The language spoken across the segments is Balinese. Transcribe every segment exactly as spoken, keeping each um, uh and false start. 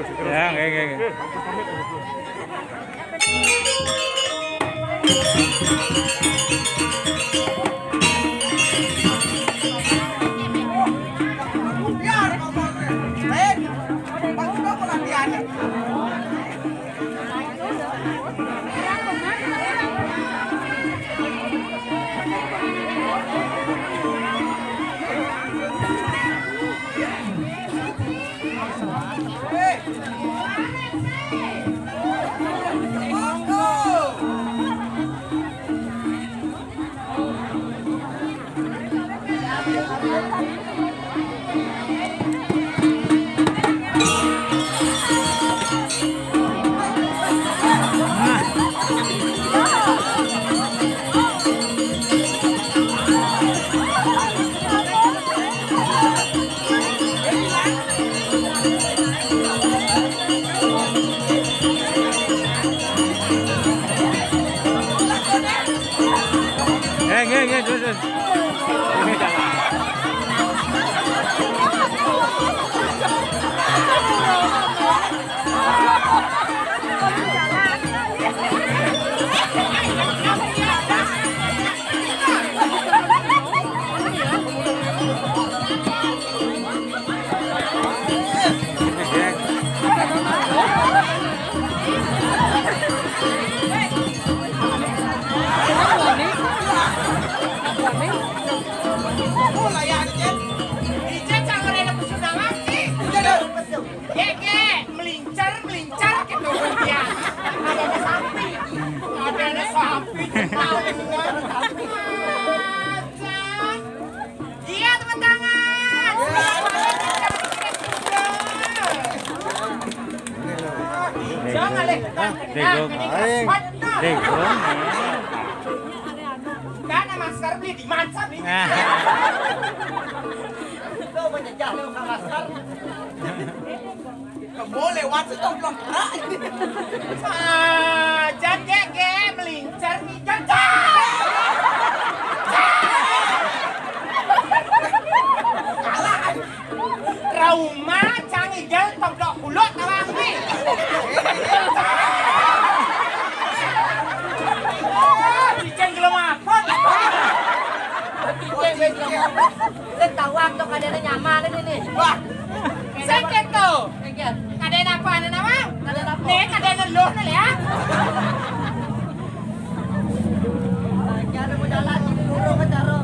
Ya, nggih, nggih, nggih. Eh, nggih, nggih, terus, terus. Melincer, melincer gitu dia. Ada ada sapi. Ada ada sapi. Macan. Iya, tepuk tangan. Jangan lek. Dego. Dego. Kan masker beli di mana nih? Kau menyejah lu sama masker. Kebo lewat situ belum pernah. Ah, jan gege melincer nih, jan. Kalah. Trauma, cang igel, tomplok kuluk, tawang nih. Cicing gelem apot. Cicing gelem apot. Ketahuan tuh kadene nyaman ini nih. Wah. Sakit tuh. Sakit. Kadene apa, anu nama? Kadene apa? Nih, kadene lu nih ya. Jangan mau jalan sini dulu ke Taro.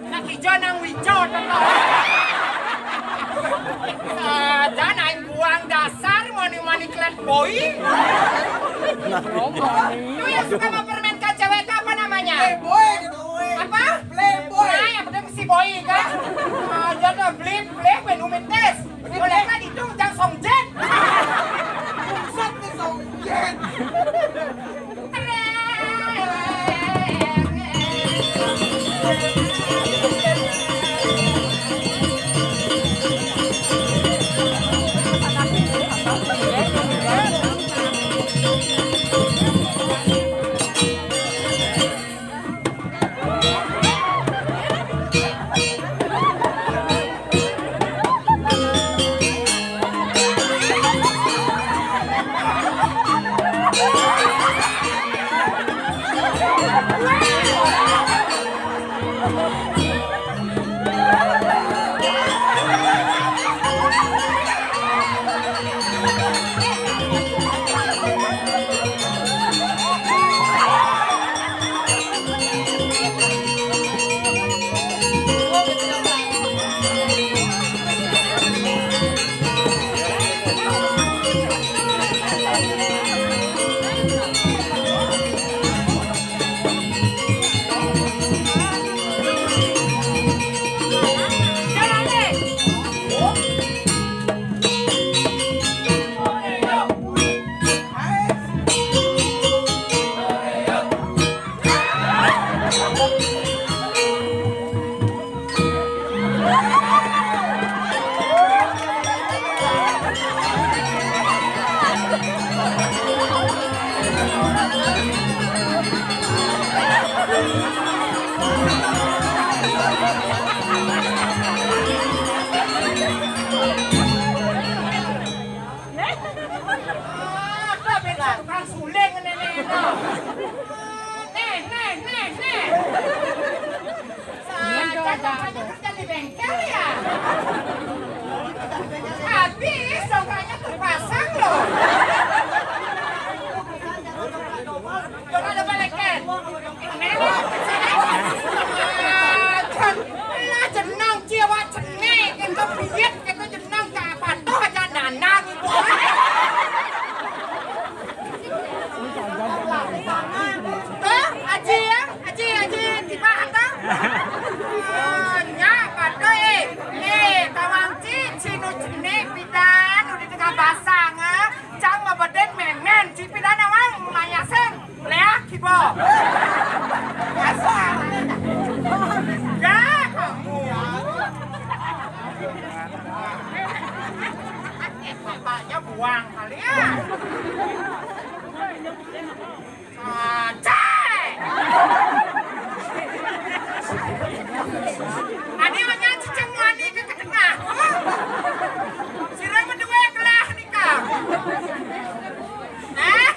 Nak ijo nang wijo, contoh. Saja naik buang dasar, moni-moni klet boy. Itu yang suka mempermainkan cewek itu apa namanya? Playboy gitu, weh. Apa? Playboy. Nah, yang penting si boy kan. Aja tuh blip blip, ben umit tes. Boleh kan itu jang song jet. Bungsat nih song jet. Bapaknya buang kali ya. Aceh. Tadi hanya cicing wani ke tengah. Sira berdua kelah nikah. Ah,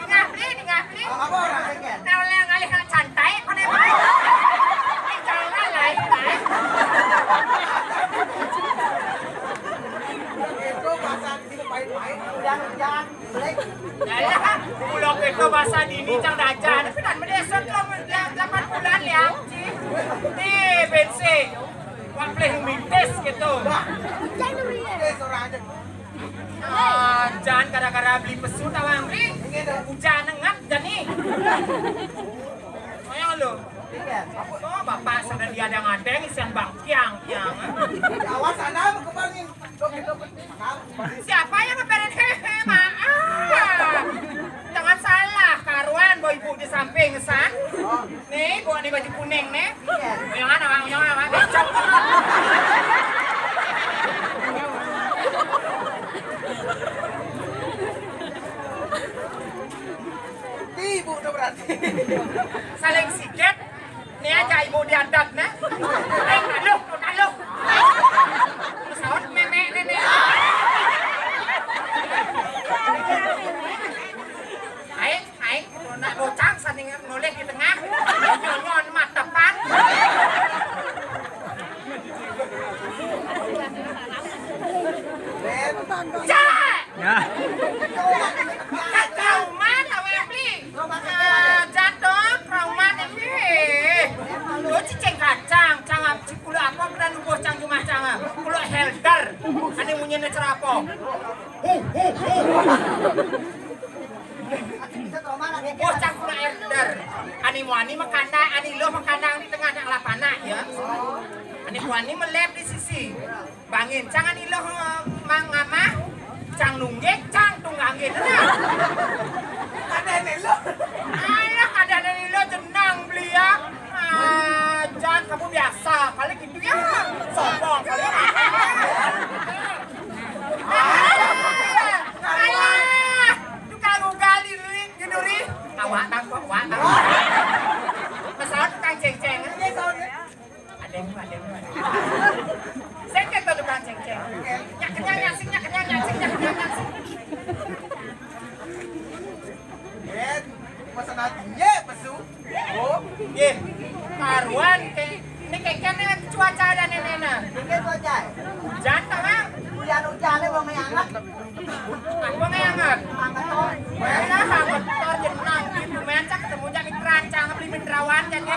dingah beli, dingah beli. Apa orang sekian? Kau yang ngalih nak cantai, kau ni. Ini jangan lain, lain. Itu bahasa di sini pahit-pahit. Hujan-hujan, jelek. Yalah, pulau itu bahasa dini cang dajar, tapi dan berdesa tu delapan bulan ya, Ci. Di bensin. Wak pelih mintis gitu. Hujan dulu ya. Hujan seorang aja. Ah, jangan gara-gara beli pesu tawang beli. Hujan ngap jani. Ngoyong lu. Oh, bapak sudah diadang-adang isian bangkiang yang. Awas sana berkembangin. Siapa yang ngeberin hehe, maaf. Jangan salah, karuan bawa ibu di samping san. Nih, ibu nih baju kuning nih. Yang mana, Bang? Yang mana, Bang? Becok. Ibu tuh berarti. Saling sikat. Nih aja ibu di adat nih. Eh, aduh, aduh. Pesawat memek nenek. Aing, aing, nak bocang sanding noleh di tengah. Nyonyon mah depan. Cak! Ya. Traumat awak beli. Ah, jatuh, traumat ini. Lu cicing kacang, cang ap-, cipulu apa pernah nubuh cang jumah cang. Kulo helder. Ane munyi ne cerapo. Hu, hu, hu. Nubuh cang kulo helder. Ane muani makandang, ane lo makandang di tengah nak lapana ya. Ane muani melep di sisi. Bangin, cang ane iluh, eh, mang ngamah, cang nunggik, cang tunggangin. Nah. Kadang iluh. Alah, kadang iluh jenang beli ya. Ah, jangan kamu biasa, kali gitu ya. Sombong kali. Alah, alah, tukang ugal di duri, di duri. Awak tangkok, awak tangkok. Pesawat tukang ceng-ceng. Ademu, ademu, ademu. Sing keto tukang ceng-ceng. Nyak kenyang, nyak sing, nyak kenyang, nyak sing, nyak kenyang, nyak sing. Eh, pesan hatinya, pesu. Oh. Nggih. Karuan ke, ini kengken dengan cuaca dan nenek. Ini cuaca. Hujan, Bang? Hujan, hujan, Bang, yang hangat. Apa ngeanget? Anget, Bang. Mana anget? Tor jenang, gitu, men, cak ketemu jadi terancang, beli mendrawan, jadi.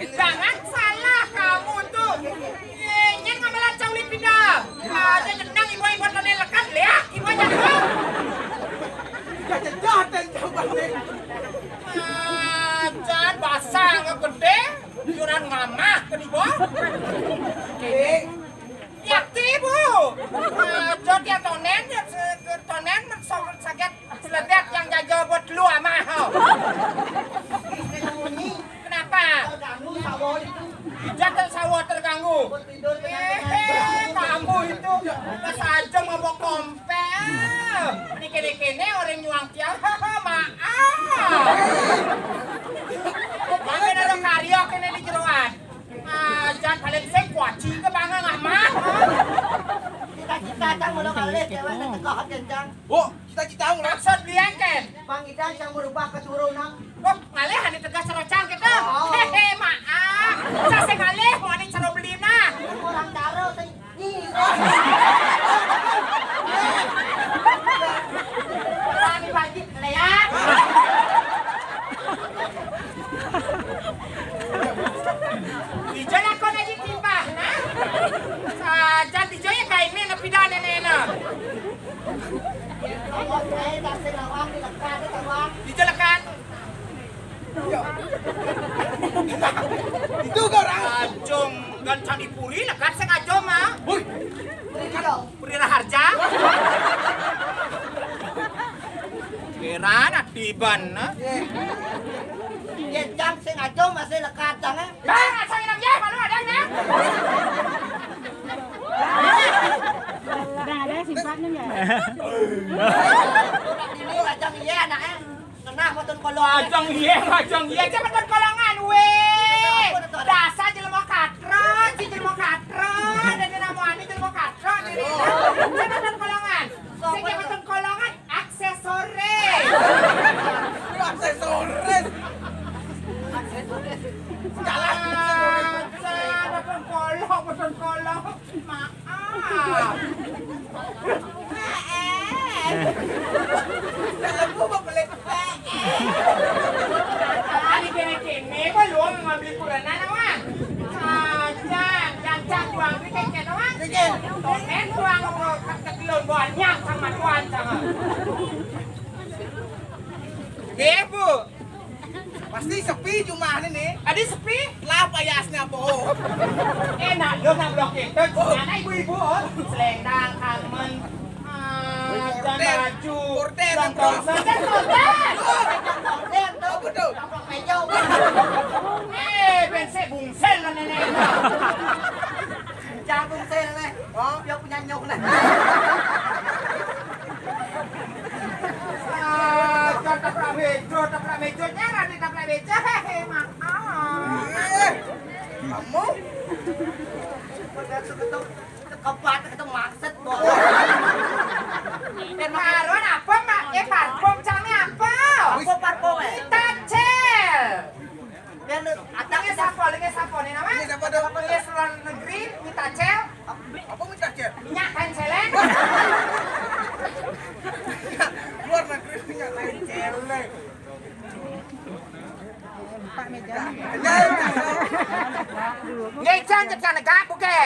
Jangan salah kamu tuh. Nyen ngamelan cang ulit pindah. Ada jenang ibu-ibu tone lekat, lihat, ibu jatuh. Gak jedah dan jauh banget. Ajan basah nggak gede, yuran ngamah ke di bawah. Yakti, Bu. Ajan dia tonen, dia se-, tonen, sok-, sakit. Seledet yang jaja buat lu amah. Kenapa? Terganggu sawah itu. Jatuh sawah terganggu. Tidur dengan, eh, kamu itu. Pas aja mabok kompel. Ini kene-kene orang nyuang tiang. Maaf. Mana ada karya kene di jeroan. Ajan paling sing kuaci ke bangang amah. Cita-cita cang udah ngalih cewek tengah hati cang. Oh, cita-cita ulah. Maksud dia kan? Bang Idan yang merubah keturunan. Oh, ngalih ane tegas cara cang kita. Oh. Hehe, maaf. Saya sing ngalih, mau ane cara beli nah. Orang cara sing nyi. Kami bagi, lihat. Ijo lakon aji timbah, nah. Sajan ijo ya kain ni, nepi dah nenek, nah. Ijo lekat. Itu kau orang. Ajum, gan candi puri lekat sengaja, mah. Hui. Puri Raharja. Iban, nah. Yé, cang sing aja masih lekat, cang, eh. Bang, asal nginep, yé, malu ada, nah. Bang, ada simpan, ya. Ini lajang, iya, anak, eh. Kena mutun kolong. Ajang, iya, ajang, iya, cang mutun kolongan, wéh. Dasar jelema katro, si jelema katro, dan ini namanya jelema katro, ini. Cang mutun kolongan. Sing mutun kolongan, aksesoris. Aksesoris. Aksesoris. Jalan. Dasar, mutun kolong, mutun kolong. Maaf. Heeh. Dalam gua mau beli heeh. Ani kéné-kéné, gua lu ngambil kurenan, Wan. Ah, Jan, Jan, Jan, juang duit kéné, Wan. Kéné. Tomen juang, gua kata lu, gua nyang sama tuan, sama. Ibu. Pasti sepi jumahné nih. Adi sepi? Lah payasnya, Po. Enak dong nang blok itu. Mana ibu-ibu, oh? Selendang, karmen, ah, dan baju. Korden, korden. Korden, korden. Korden, tuh. Apa tuh? Taplak meja. Eh, bensé bungsel lah nenek. Jangan bungsel, nih. Oh, dia punya nyok, nih. Ah, taplak meja, taplak meja, nyara di taplak meja. Hehe, mahal. Eh, kamu? Udah tuh, tuh, kebat, ketemu maksud, Bos. Parfum apa, Mak? Eh, parfum, cangnya apa? Apa parfum, eh? Itacel. Nge sapa, nge sapa nih nama? Nge sapa dong? Nge luar negeri, minta cel. Apa minta cel? Minyak kain celeng. Luar negeri minyak kain celeng. Pak meja. Nge jan cek negak buke.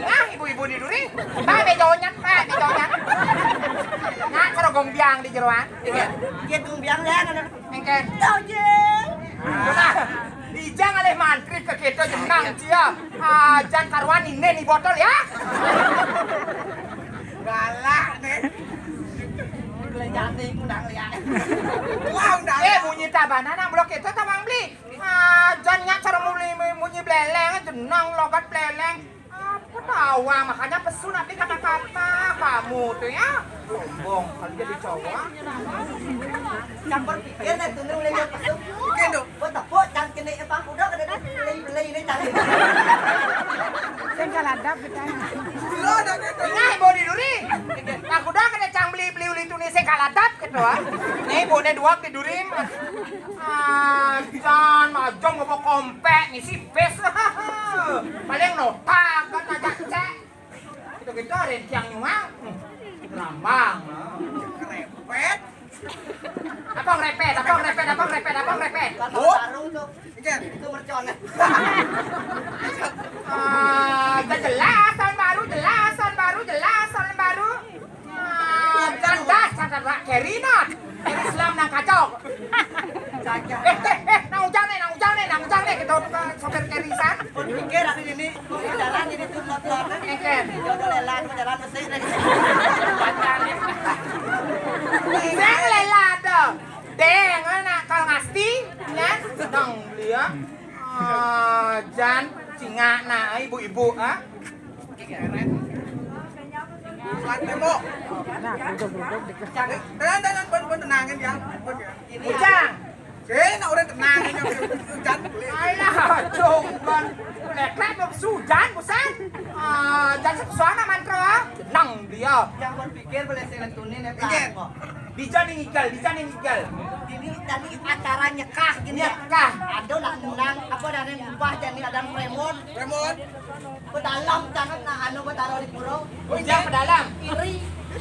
Nah, ibu-ibu di duri. Pak meja onyat, Pak meja onyat. Nah, cara gombiang di jeroan. Iya, gombiang ya, kan. Engken. Tojeng. Nah, ija ngalih mantri ke kita jenang cia. Ah, jan karuan ini nih botol ya. Galak nih. Lejati kudang liat. Wah, udah. Eh, munyi tabanan nang blok kita tabang beli. Ah, jan nyak cara muli munyi beleng jenang logat beleng. Apa tawa, makanya pesu nanti kata-kata kamu tuh ya. Sombong, kali jadi cowok. Campur pikir deh, tuh, mulai dia pesu. Pikir dong. Buat tepuk, cang kena, eh, Bang, udah, kada ada, beli, beli ini, cang. Sing kaladap, kita. Lo ada, ada. Nah, ibu di duri. Bang, udah, kada cang beli, beli uli tuh nih, sing kaladap, gitu, ah. Nih, ibu nih dua di duri. Ah, jan, majong, ngomong kompek, ngisi bes. Paling nota, kan, ajak cek. Kita-kita ada yang nyuang. Rambang. Repet. Apa ngerepet? Apa ngerepet? Apa ngerepet? Apa ngerepet? Kata baru tuh. Itu mercon. Ah, jelas tahun baru, jelas tahun baru, jelas tahun baru. Ah, cerdas, cerdas, Kerinot. Islam nang kacau. Eh, eh, eh, nang ujang nih, nang ujang nih, nang ujang nih, kita sopir kerisan. Pun pikir aku ini, pun jalan ini tuh motor. Engken. Jodoh lelan, jalan mesti deh. Sing lelan dong. Deng, anak kal ngasti, ya. Sedang beli ya. Ah, jan, cingak, nah, ibu-ibu, ah. Nah, duduk-duduk dikit. Tenang, tenang, pun, pun tenangin ya. Pun ya. Ujang. Eh, nak orang tenang aja. Hujan. Alah, coba. Leklek mau sujan, busan. Ah, jan suana mantra. Tenang dia. Jangan pikir boleh saya lentunin ya, Pak. Iya. Bisa nih ngigal, bisa nih ngigal. Ini tadi acara nyekah gini ya. Nyekah. Ada nak menang, apa, ada yang ubah, jadi ada remote. Remote. Pedalam jangan nak anu, pedalam di pura. Ujang pedalam. Iri.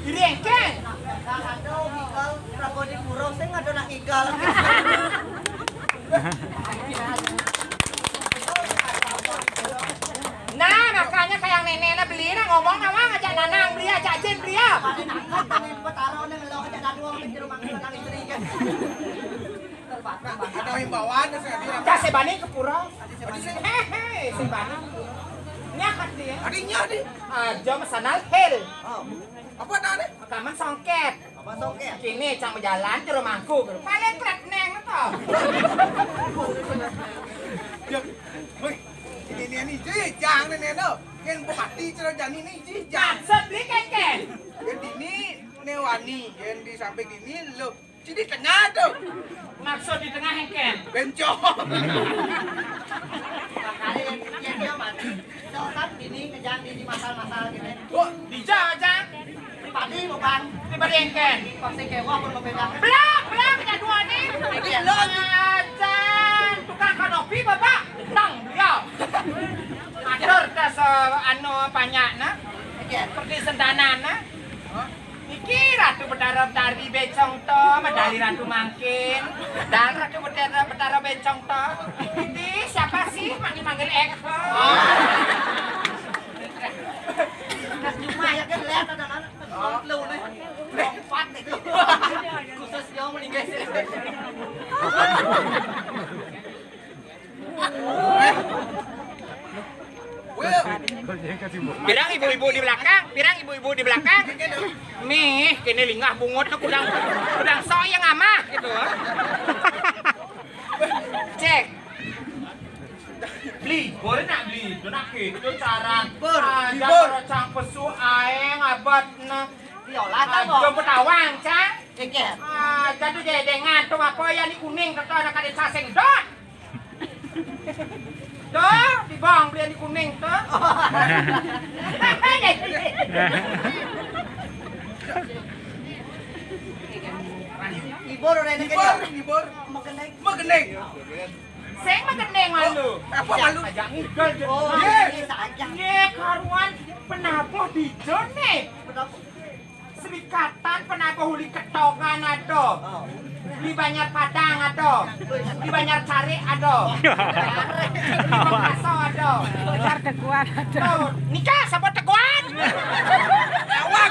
Iri engken. Nah, anu, kalau prabu di pura, sing ada nak igal. Nah, makanya kayak nenek beli nah ngomong nawang ajak nanang beli, ajak jin beli ya. Paling angkat, paling petara nih, lo ajak dadu, di rumah kita istri kan. Ada himbauan, saya bilang. Cak sebani ke pura. Hehe, sebani. Nyahat dia. Adinya di. Aja mesanal hel. Oh. Apa namanya? Rekaman songket. Apa Kéné cang bejalan jero mangku. Paling klet neng to. Yo, woi, ini nih, nih, jijang nih, nih, no. Yén bupati jero jani nih, jijang. Maksud beli kéngkén. Jadi ini, nih wani, yén di samping ini, lo. Jadi tengah tuh. Maksud di tengah kéngkén. Bencong. Makanya yang, yang dia mati. Itu kan ini ngejang di, di masal-masal gitu. Oh, dija aja. Pribadi, Bang. Pribadi kéngkén. Pasti kewah pun berbeda. Belak, belak, punya dua nih. Jadi lo aja. Tukang kanopi, Bapak. Tang, beliau. Atur tes, eh, anu, banyak, nah. Iya. Seperti sentanan, nah. Hah? Niki Ratu Betara Betari Bencong to, medali Ratu mangkin. Dan Ratu Betara, Betara Bencong to. Ini siapa sih manggil-manggil Eko? Nah, cuma ya kan lihat ada anak lu nih. Lompat itu. Khusus yang meninggal. Pirang ibu-ibu di belakang, pirang ibu-ibu di belakang. Mih, kene linggah bungut tuh kudang, kudang soyang amah gitu. Cek. Beli, boleh nak beli? Itu nak gitu cara. Bor, ah, bor. Cang pesu aeng abad na. Viola, ah, tau, jemput awang, cang. Cek ya. Ah, jadu jedengan tuh apa ya ni kuning tuh anak ada saseng dot. Tuh, di bawang beli di kuning tuh. Ibor udah ini. Ibor, ibor. Mau gendeng. Mau gendeng. Sing mau gendeng malu. Apa malu? Aja ngigel. Oh, iya. Ini saja. Ye, karuan penabuh di Jone. Penabuh. Serikatan penabuh uli ketongan ada. Di Banjar Padang ada. Di Banjar Cari ada. Di Bangkaso ada. Banjar Teguan ada. Tuh, nikah sama Teguan. Awak.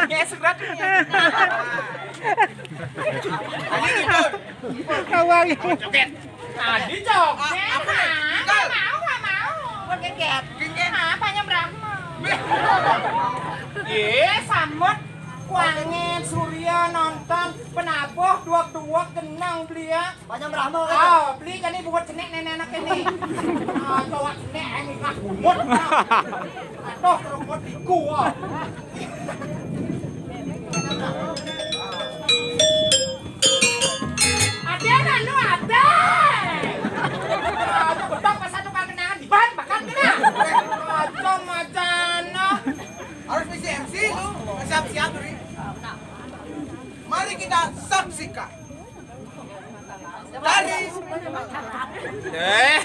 Ya, surat. Ini gitu. Awal. Joget. Tadi joget. Ah, apa nih? Nggak mau, nggak mau. Mau joget. Joget. Ah, Panjang Brahma. Ye, samut. Kuangen, Surya, nonton, penabuh, duak-duak, genang, beli ya. Panjang Brahma kan? Oh, beli jadi buat cenek nenek anak ini. Ah, cowok cenek, ini nggak gumut. Atuh, kerukut di gua. Ada lalu ada. Ada betok pas satu kali kenangan di ban bahkan kena. Macam-macam. Harus misi M C lu, siap-siap dulu. Mari kita saksikan. Dari eh.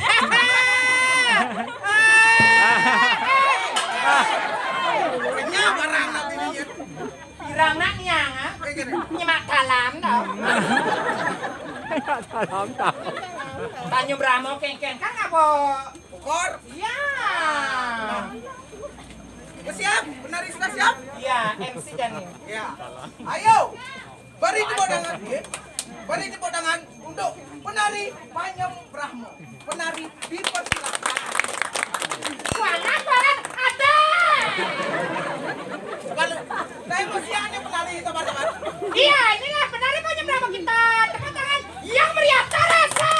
Kenyang barang nanti dia. Pirang nak niang, ah? Nyemak dalam tau. Dalam tau. Tanjung Brahmo kéngkén kan ngapa? Ukur. Iya. Siap, penari sudah siap? Iya, M C Jani. Iya. Ayo. Beri tepuk tangan, ya. Beri tepuk tangan untuk penari Panyem Brahmo. Penari dipersilakan. Suara, suara, ada. Kalau saya mau siapnya penari sama teman. Iya, inilah penari Panyem Brahmo kita. Tepuk tangan yang meriah, terasa.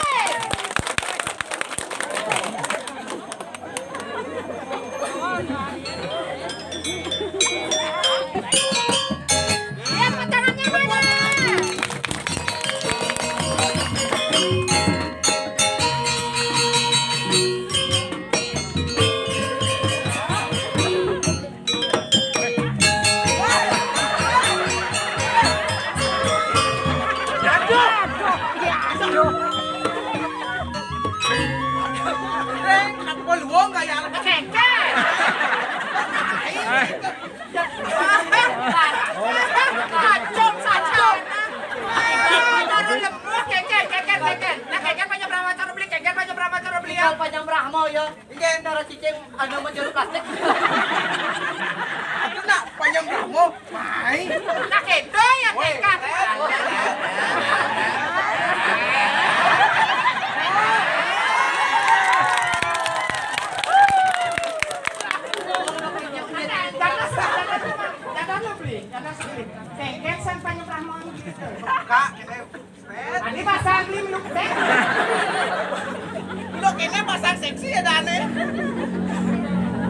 Lihat pacangannya mana? Panjang Brahmo ya. Ini antara cicing ada sama jeruk plastik. Itu nak Panjang Brahmo. Mai. Nak kedo ya, woi, tekad. Kéngkén sang panyebrah mon gitu. Kak, kéné. Tadi pasang beli minum téh. Udah kéné pasang seksi ya, Dane.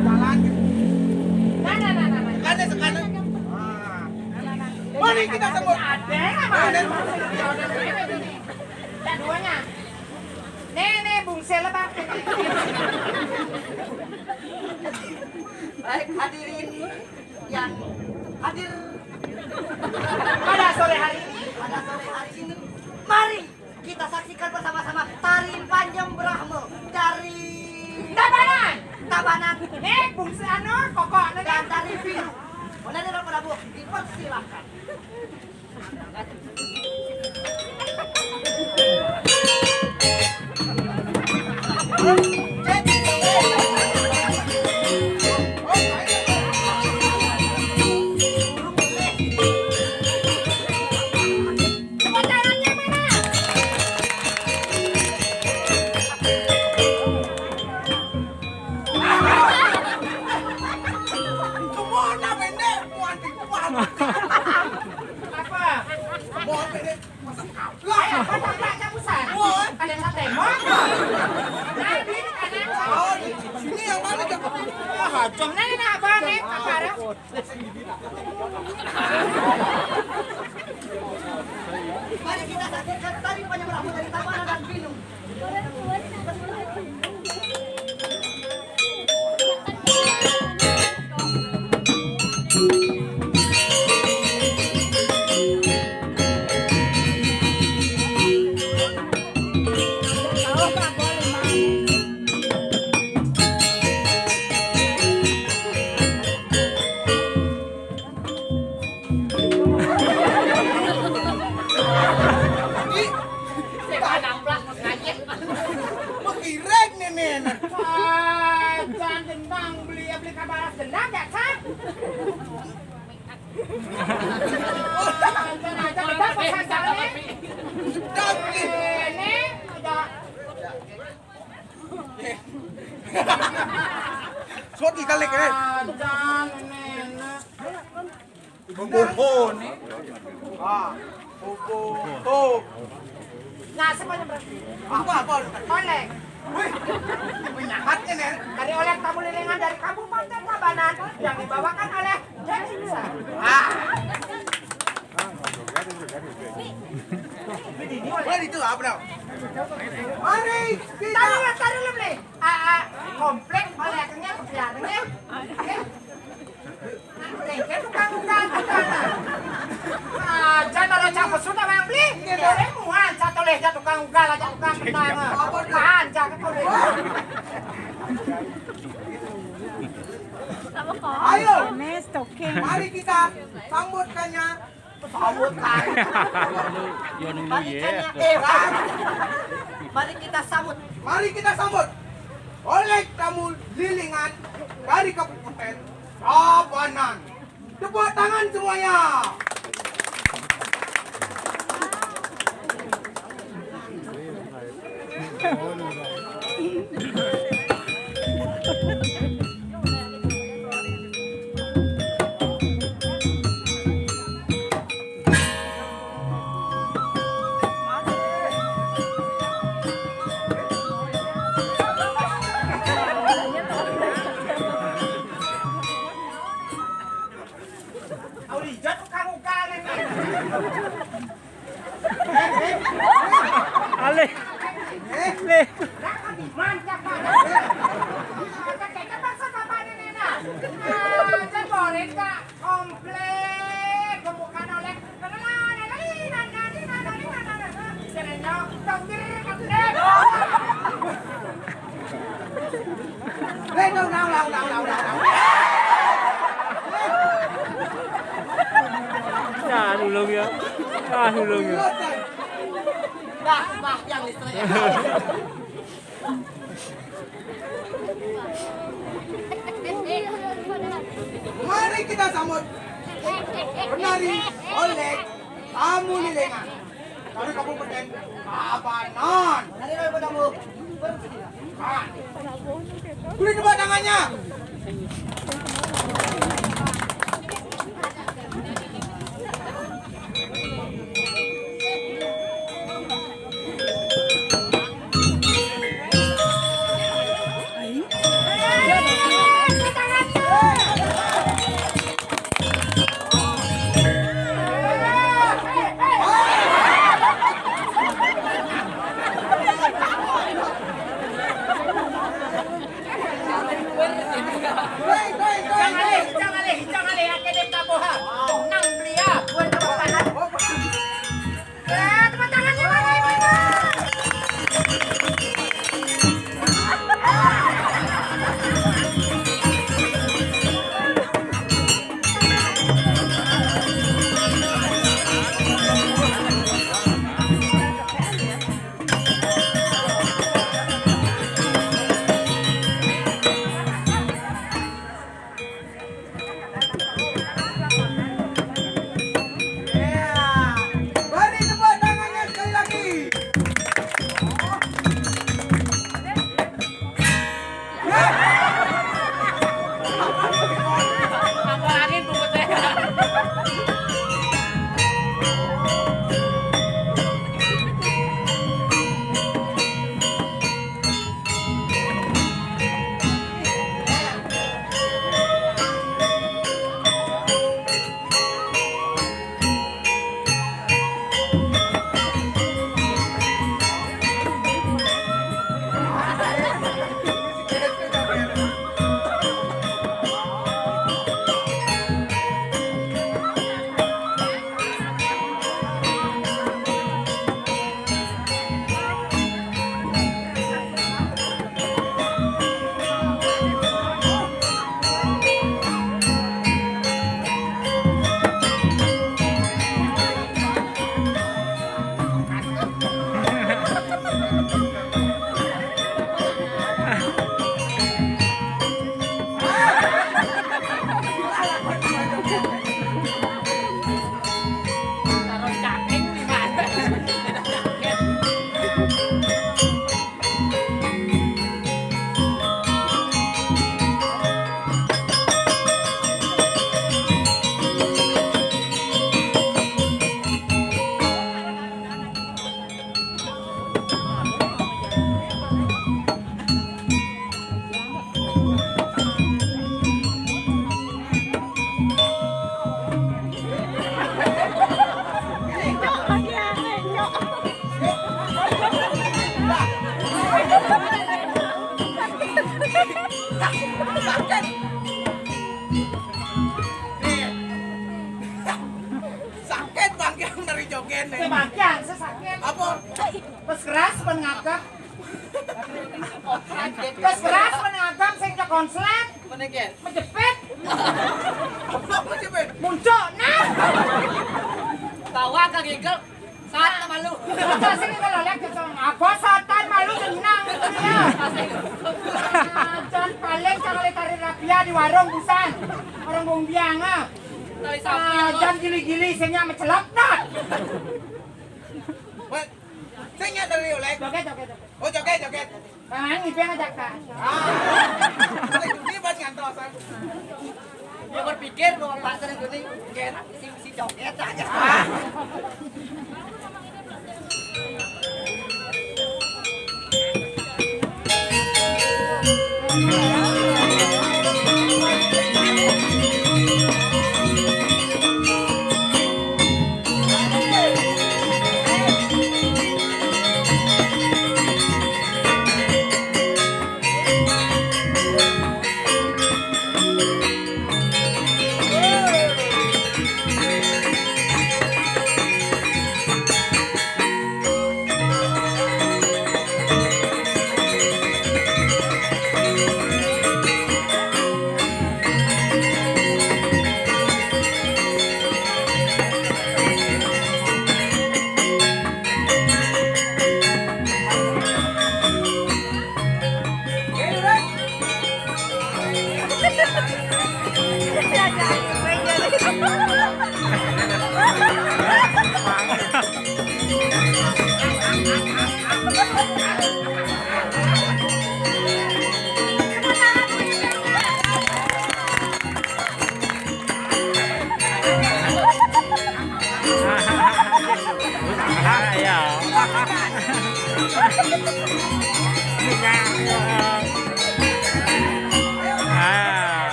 Jalan. Nah, nah, nah, nah, nah. Sekali, sekali. Nah, nah, nah. Mari kita sambut. Ada apa? Ada. Keduanya. Nih, nih, bungsel lebak. Baik, hadirin yang hadir pada sore hari ini, pada sore hari ini, mari kita saksikan bersama-sama tari Panjem Brahma dari Tabanan. Tabanan. Nih, bungsel anu, koko anu dan nih. Tari Pilu. Mana dia pada bu? Dipersilahkan. Apa? Lah, apa tak busan? Ada yang ngetemon? Nah, ini kanan. Oh, ini yang mana, Cak? Ah, hajam. Nah, ini apa nih? Apa ada? Mari kita saksikan tari penyeberangan dari Tabanan dan Pilu. Ih, saya namplak, ngajet. Mengkirek nih, men. Ah, can dendang beli, beli kabalas dendam ya, can? Can aja dendam, pesan jalan nih. Dendam, nih. Eh, nih, udah. Soti kali, eh. Ah, can, men. Bumbu nih. Ah, bumbu. Tuh. Nah, semuanya berarti. Apa, apa? Oleh. Wih, penyahatnya nih. Dari oleh kamu lilingan dari Kabupaten Tabanan yang dibawakan oleh Desa. Ah. Boleh itu apa dong? Mari kita. Taruh, taruh dulu, Bli. Ah, ah, komplek oleh akhirnya biarnya. Lengket tukang ugal, tukang. Ah, jangan ada campur sudah, Bang Bli. Saya mual, satu leh tukang ugal aja, tukang benang. Tahan, jangan kau deh. Ayo, mari kita sambutkannya. Sambut, Kak. Mari, ya. Kanya, eh, Kak. Mari kita sambut. Mari kita sambut oleh tamu lilingan dari Kabupaten Tabanan. Tepuk tangan semuanya. Aulijat tukang ugal ini. Ale. Le. Komplek, gemukan oleh. Nah, nulung ya. Nah, nulung ya. Nah, nah, yang listrik. Mari kita sambut penari oleh tamu lilingan dari Kabupaten Tabanan. Penari oleh tamu. Nah. Beri tepuk tangannya. Keras pun ngagem. Terus keras pun ngagem sing cek konslet. Meneket. Menjepit. Menjepit. Muncul nah. Bawa ke gigel. Saat malu. Apa sih kalau lihat gitu? Apa satan malu senang gitu ya? Jan paling kalau tari rapia di warung busan. Orang bong biang ah. Tali sapi. Jan gili-gili singnya mencelap nah. Wet, sing ya dari oleh. Joget, joget, joget. Oh, joget, joget. Nah, ini dia ngajak kan. Ah. Ini pas ngantos. Dia berpikir bahwa Pak sering kuning, kayak si, si joget aja.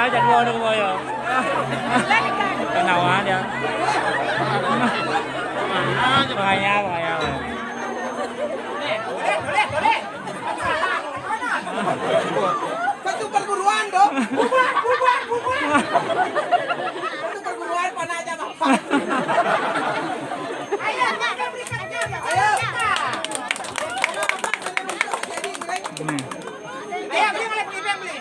Aja dua orang boyo. Kenawa dia. Bahaya, bahaya. Satu perguruan dong. Bubar, bubar, bubar. Satu perguruan mana aja, Bang? Ayo, nggak ada berikutnya, nggak ada. Ayo. Ayo, beli, beli, beli, beli.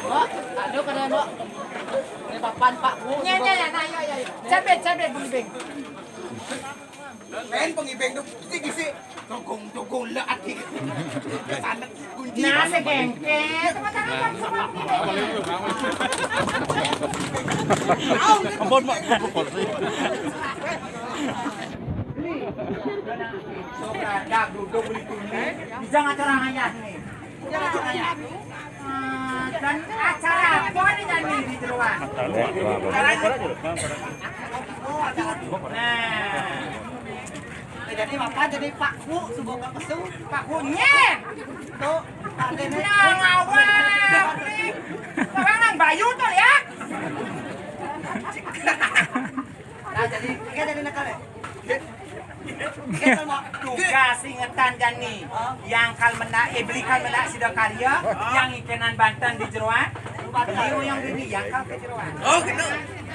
Mbok, aduh, kena, Mbok. Ini papan, Pak, Bu. Nya, nya, nya, nah, ayo, ayo, ayo. Cabe, cabe, Bung Ibing. Pen Bung Ibing tuh, kisi, kisi. Togong, togong, le, adik. Sana, kunci. Nah, segengkek. Ampun, Mak. Ampun, Mak. Dak duduk beli tuni, di jang acara ayah ni. Ah, dan acara apa ni jani di jeroan? Nah. Eh, jadi apa jadi Pak Ku subuh ke pesu? Pak Ku nyen. Tu, Pak Dene. Nah, ngawal ni. Orang nang bayu tu lihat. Nah, jadi, dia jadi nakal, eh? Dia sama. Tugas ingetan jani. Hah? Yang kal mendak, eh, beli kal mendak sida karya, yang ikenan banten di jeroan. Beli yang dini, yang kal ke jeroan. Oh, gitu.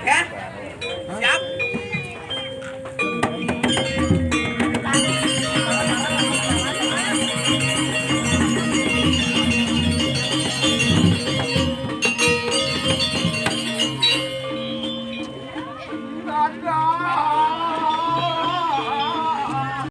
Ya? Siap.